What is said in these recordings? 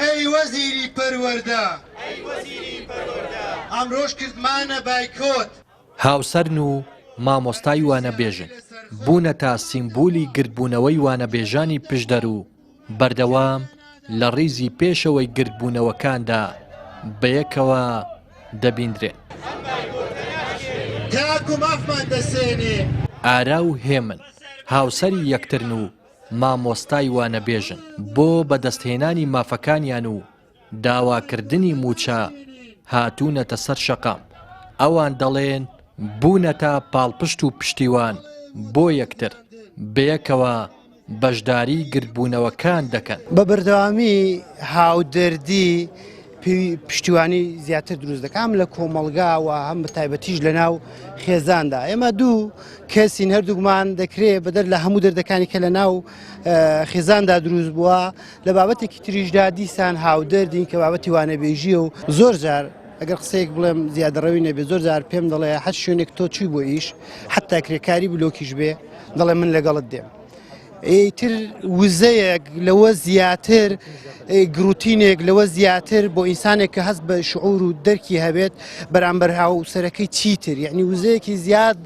ئەی وەزیری پەروەردە ئەمرۆش کردمانە بایکۆت. هاوسەرن و مامۆستای وانەبێژن، بوونەتە سیمبولی گردبوونەوەی وانەبێژانی پشدەر و بەردەوام لە ڕیزی پێشەوەی گردبوونەوەکاندا بەیەکەوە دەبیندرێن. تاکو مافمان دەسێنێ. ئارا و هێمن هاوسەری یەکترن و مامۆستای وانەبێژن، بۆ بەدەستهێنانی مافەکانیان و داواکردنی مووچە هاتوونەتە سەر شەقام، ئەوان دەڵێن بوونەتە پاڵپشت و پشتیوان بۆ یەکتر، بەیەکەوە بەشداری گردبوونەوەکان دەکەن. بە بەردەوامی هاودەردی پشتیوانی زیاتر دروست دەکات هەم لە کۆمەڵگا و هەم بە تایبەتیش لە ناو خێزاندا ئێمە دوو کەسین هەردووکمان دەکرێت بەدەر لە هەموو دەردەکانی کە لە ناو خێزاندا دروست بووە لە بابەتێکی تریشدا دیسان هاودەردین کە بابەتی وانەبێژیە و زۆر جار ئەگەر قسەیەک بڵێم زیادەڕەوی نەبێ زۆر جار پێم دەڵێ هەر شوێنێک تۆ چووی بۆ ئیش حتا کرێکاری بلۆکیش بێ دەڵێ من لەگەڵت دێم. ئیتر وزەیەک لەوە زیاتر گروتینێک لەوە زیاتر بۆ ئینسانێک کە هەست بە شعور و دەرکی هەبێت بەرامبەر هاوسەرەکەی چیتر یعنی وزەیەکی زیاد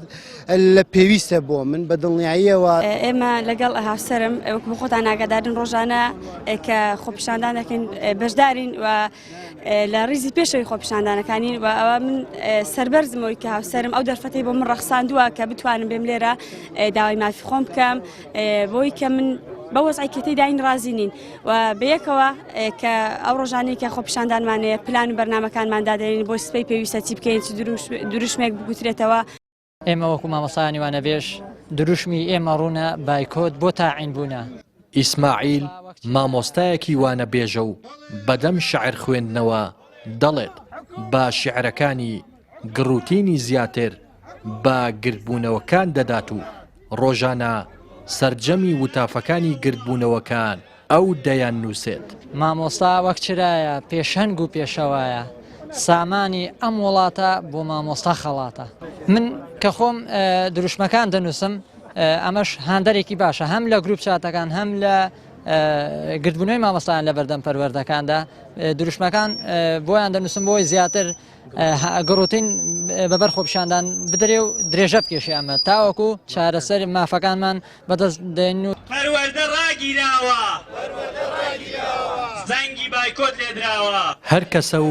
لە پێویستە بۆ من بە دڵنیاییەوە. ئێمە لەگەڵ هاوسەرم وەک بۆ خۆتان ئاگادارن ڕۆژانە کە خۆپیشاندان دەکەین بەشدارین و لە ڕیزی پێشەوەی خۆپیشاندانەکانین و ئەوە من سەربەرزمەوەی کە هاوسەرم ئەو دەرفەتەی بۆ من ڕەخساندووە کە بتوانم بێم لێرە داوای مافی خۆم بکەم بۆی کە من بە وەزعی کە تێداین ڕازی نین و بەیەکەوە کە ئەو ڕۆژانەی کە خۆپیشاندانمان هەیە پلان و بەرنامەکانمان دادەنین بۆ سبەی پێویستە چی بکەین چ دروشمێک بگوترێتەوە. ئێمە وەکو مامۆستایانی وانەبێژ دروشمی ئێمە ڕوونە بایکۆت بۆ تاعین بوونە. ئیسماعیل مامۆستایەکی وانەبێژە و بەدەم شعر خوێندنەوە دەڵێت بە شیعرەکانی گڕوتینی زیاتر بە گردبوونەوەکان دەدات و ڕۆژانە سەرجەمی وتافەکانی گردبوونەوەکان ئەو دەیاننووسێت. مامۆستا وەک چرایە، پێشەنگ و پێشەوایە، سامانی ئەم وڵاتە بۆ مامۆستا خەڵاتە. من کە خۆم دروشمەکان دەنووسم، ئەمەش هاندەرێکی باشە هەم لە گروپ چاتەکان هەم لە گردبوونەوەی مامۆستایان لە بەردەم پەروەردەکاندا دروشمەکان بۆیان دەنووسم بۆی زیاتر گڕوتین بەبەر خۆپیشاندان بدرێ و درێژە بکێشێ ئەمە تاوەکو چارەسەر مافەکانمان بەدەست دێن و. پەروەردە ڕاگیراوە، زەنگی بایکۆت لێدراوە. هەر کەسە و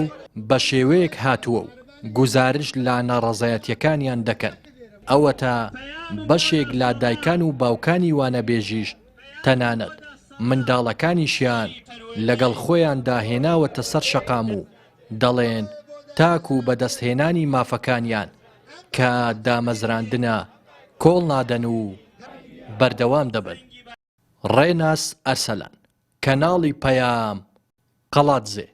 بە شێوەیەک هاتووە و گوزارشت لە ناڕەزایەتییەکانیان دەکەن، ئەوەتا بەشێک لە دایکان و باوکانی وانەبێژیش تەنانەت منداڵەکانیشیان لەگەڵ خۆیاندا هێناوەتە سەر شەقام و دەڵێن تاکو بەدەستهێنانی مافەکانیان کە دامەزراندنە کۆڵ نادەن و بەردەوام دەبن. ڕێناس ئەرسەلان، کەناڵی پەیام، قەڵادزێ.